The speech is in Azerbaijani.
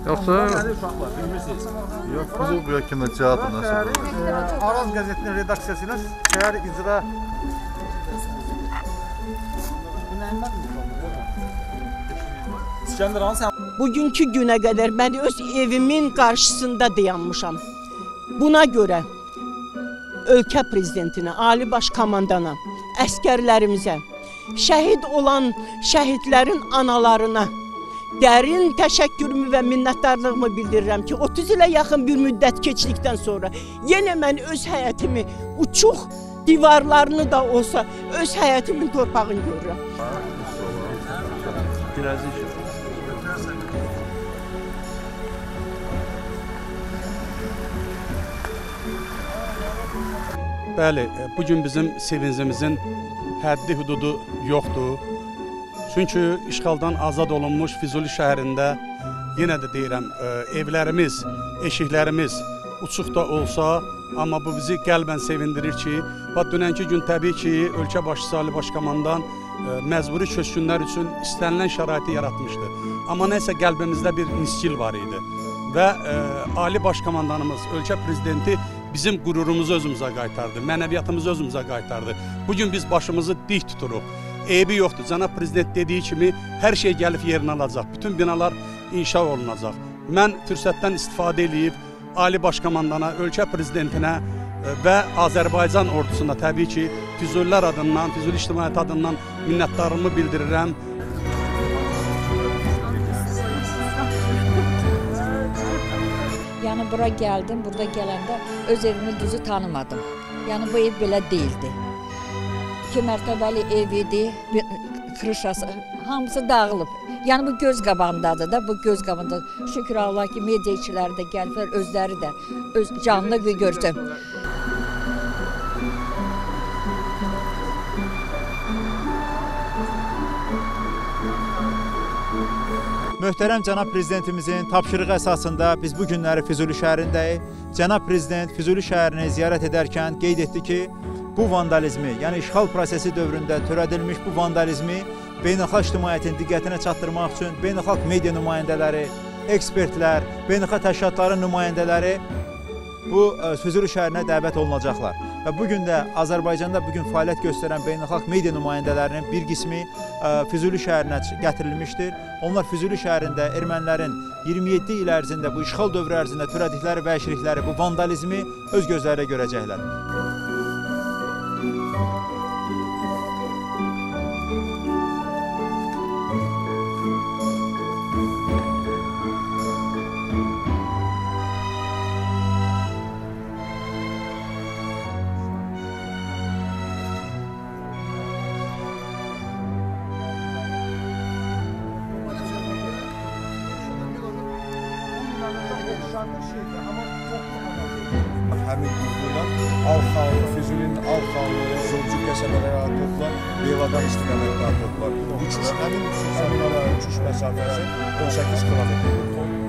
Yoxsa? Yox, klub ya kinoteatr nəsə. Araz qəzetinin redaksiyası ilə şəhər icra... Bugünkü günə qədər mən öz evimin qarşısında dayanmışam. Buna görə ölkə prezidentinə, Ali Baş Komandana, əskərlərimizə, şəhid olan şəhidlərin analarına dərin təşəkkürümü və minnətdarlığımı bildirirəm ki, 30 ilə yaxın bir müddət keçdikdən sonra yenə mən öz həyətimi, uçuq divarlarını da olsa öz həyətimin torpağını görürəm. Biraz iş. Bəli, bugün bizim sevincimizin həddi hüdudu yoxdur. Çünki işğaldan azad olunmuş Füzuli şəhərində, yenə də deyirəm, evlərimiz, eşiklərimiz uçuq da olsa, amma bu bizi qəlbən sevindirir ki, bax dünənki gün təbii ki, ölkə başçısı Ali Baş Komandan məcburi köçkünlər üçün istənilən şəraiti yaratmışdı. Amma nəsə qəlbimizdə bir niskil var idi və Ali Baş Komandanımız, ölkə prezidenti bizim qürurumuzu özümüzə qaytardı, mənəviyyatımızı özümüzə qaytardı. Bugün biz başımızı dik tuturuq. Eybi yoxdur. Cənab Prezident dediyi kimi hər şey gəlib yerinə alacaq. Bütün binalar inşa olunacaq. Mən fürsətdən istifadə eləyib Ali Baş Komandana, ölkə prezidentinə və Azərbaycan ordusuna təbii ki, Füzulilər adından, Füzuli ictimaiyyəti adından minnətdarlığımı bildirirəm. Yəni bura gəldim, burada gələndə öz evimi düzü tanımadım. Yəni bu ev belə deyildi. 2 mərtəbəli ev idi, krışası, hamısı dağılıb. Yəni bu göz qabağındadır da, bu göz qabağındadır. Şükür Allah ki, media işçiləri də gəliblər, özləri də öz canlı görsün. Möhtərəm cənab prezidentimizin tapşırığı əsasında biz bu günləri Füzuli şəhərindəyik. Cənab prezident Füzuli şəhərini ziyarət edərkən qeyd etdi ki, bu vandalizmi, yəni işğal prosesi dövründə törədilmiş bu vandalizmi beynəlxalq ictimaiyyətin diqqətinə çatdırmaq üçün beynəlxalq media nümayəndələri, ekspertlər, beynəlxalq təşkilatların nümayəndələri bu Füzuli şəhərinə dəvət olunacaqlar. Və bugün də Azərbaycanda bugün fəaliyyət göstərən beynəlxalq media nümayəndələrinin bir qismi Füzuli şəhərinə gətirilmişdir. Onlar Füzuli şəhərində ermənilərin 27 il ərzində, bu işğal dövrü ərzində törədikləri vəhşilikləri, bu vandalizmi öz gözlərlə görəcəklər. Həmin qurğuyla Alxanlı, Füzulinin Alxanlı, Zolcuq qəsəbələri toplar, Beyləqan istiqamətləri toplar. Uçuş, həmin uçuş məsafəsi 18 kilometrdir.